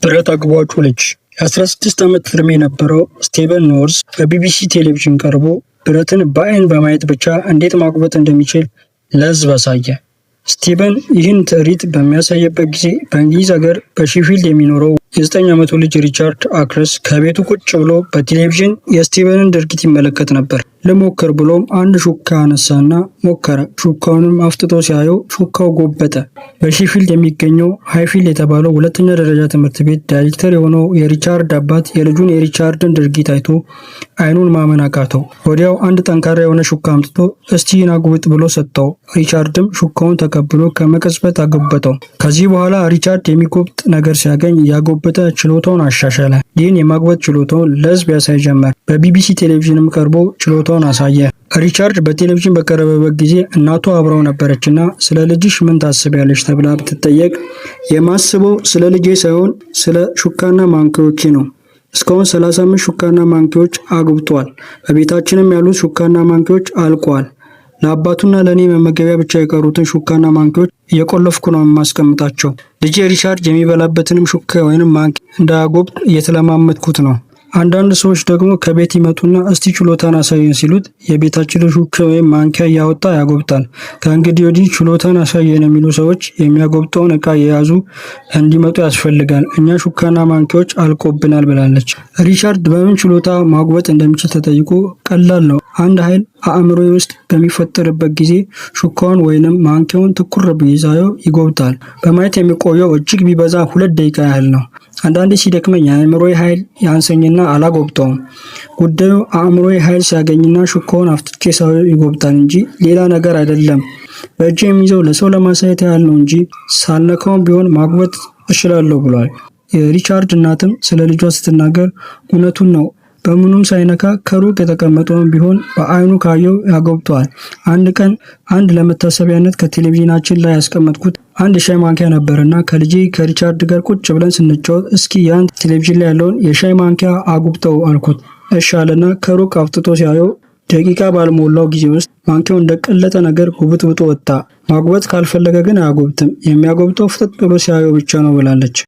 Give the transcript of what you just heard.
ብረት አጉባጩ ልጅ። የ16 ዓመት ዕድሜ የነበረው ስቴቨን ኖርዝ በቢቢሲ ቴሌቪዥን ቀርቦ ብረትን በአይን በማየት ብቻ እንዴት ማጉበጥ እንደሚችል ለሕዝብ አሳየ። ስቲቨን ይህን ትርኢት በሚያሳይበት ጊዜ በእንግሊዝ ሀገር በሼፊልድ የሚኖረው የ9 ዓመቱ ልጅ ሪቻርድ አክረስ ከቤቱ ቁጭ ብሎ በቴሌቪዥን የስቲቨንን ድርጊት ይመለከት ነበር። ልሞክር ብሎም አንድ ሹካ አነሳና ሞከረ። ሹካውንም አፍጥጦ ሲያየው ሹካው ጎበጠ። በሼፊልድ የሚገኘው ሃይፊልድ የተባለው ሁለተኛ ደረጃ ትምህርት ቤት ዳይሬክተር የሆነው የሪቻርድ አባት የልጁን የሪቻርድን ድርጊት አይቶ አይኑን ማመን አቃተው። ወዲያው አንድ ጠንካራ የሆነ ሹካ አምጥቶ እስቲ አጉብጥ ብሎ ሰጠው። ሪቻርድም ሹካውን ተቀብሎ ከመቀጽበት አጎበጠው። ከዚህ በኋላ ሪቻርድ የሚጎብጥ ነገር ሲያገኝ እያጎበጠ ችሎታውን አሻሻለ። ይህን የማጉበጥ ችሎታውን ለሕዝብ ያሳይ ጀመር። በቢቢሲ ቴሌቪዥንም ቀርቦ ችሎታውን አሳየ። ሪቻርድ በቴሌቪዥን በቀረበበት ጊዜ እናቱ አብራው ነበረችና ስለ ልጅሽ ምን ታስቢያለሽ ተብላ ብትጠየቅ የማስበው ስለ ልጄ ሳይሆን ስለ ሹካና ማንኪያዎቼ ነው። እስካሁን 35 ሹካና ማንኪያዎች አጉብጧል። በቤታችንም ያሉት ሹካና ማንኪያዎች አልቀዋል። ለአባቱና ለእኔ መመገቢያ ብቻ የቀሩትን ሹካና ማንኪያዎች እየቆለፍኩ ነው የማስቀምጣቸው። ልጄ ሪቻርድ የሚበላበትንም ሹካ ወይንም ማንኪያ እንዳያጎብጥ እየተለማመድኩት ነው። አንዳንድ ሰዎች ደግሞ ከቤት ይመጡና እስቲ ችሎታህን አሳየን ሲሉት የቤታችንን ሹካ ወይም ማንኪያ እያወጣ ያጎብጣል። ከእንግዲህ ወዲህ ችሎታህን አሳየን የሚሉ ሰዎች የሚያጎብጠውን ዕቃ የያዙ እንዲመጡ ያስፈልጋል። እኛ ሹካና ማንኪያዎች አልቆብናል ብላለች። ሪቻርድ በምን ችሎታ ማጉበጥ እንደሚችል ተጠይቆ ቀላል ነው፣ አንድ ኃይል አእምሮዬ ውስጥ በሚፈጠርበት ጊዜ ሹካውን ወይንም ማንኪያውን ትኩር ብዬ ሳየው ይጎብጣል። በማየት የሚቆየው እጅግ ቢበዛ 2 ደቂቃ ያህል ነው። አንዳንዴ ሲደክመኝ የአእምሮዬ ኃይል ያንሰኝና አላጎብጠውም። ጉዳዩ አእምሮዬ ኃይል ሲያገኝና ሹካውን አፍጥጬ ሳየው ይጎብጣል እንጂ ሌላ ነገር አይደለም። በእጄ የሚይዘው ለሰው ለማሳየት ያህል ነው እንጂ ሳልነካውም ቢሆን ማጉበጥ እችላለሁ ብሏል። የሪቻርድ እናትም ስለ ልጇ ስትናገር እውነቱን ነው፣ በምኑም ሳይነካ ከሩቅ የተቀመጠውን ቢሆን በአይኑ ካየው ያጎብጠዋል። አንድ ቀን አንድ ለመታሰቢያነት ከቴሌቪዥናችን ላይ ያስቀመጥኩት አንድ የሻይ ማንኪያ ነበርና ከልጄ ከሪቻርድ ጋር ቁጭ ብለን ስንጫወት እስኪ ያን ቴሌቪዥን ላይ ያለውን የሻይ ማንኪያ አጉብጠው አልኩት። እሺ አለና ከሩቅ አፍጥጦ ሲያየው ደቂቃ ባልሞላው ጊዜ ውስጥ ማንኪያው እንደቀለጠ ነገር ጉብጥብጦ ወጣ። ማጉበጥ ካልፈለገ ግን አያጎብጥም። የሚያጎብጠው ፍጥጥ ብሎ ሲያየው ብቻ ነው ብላለች።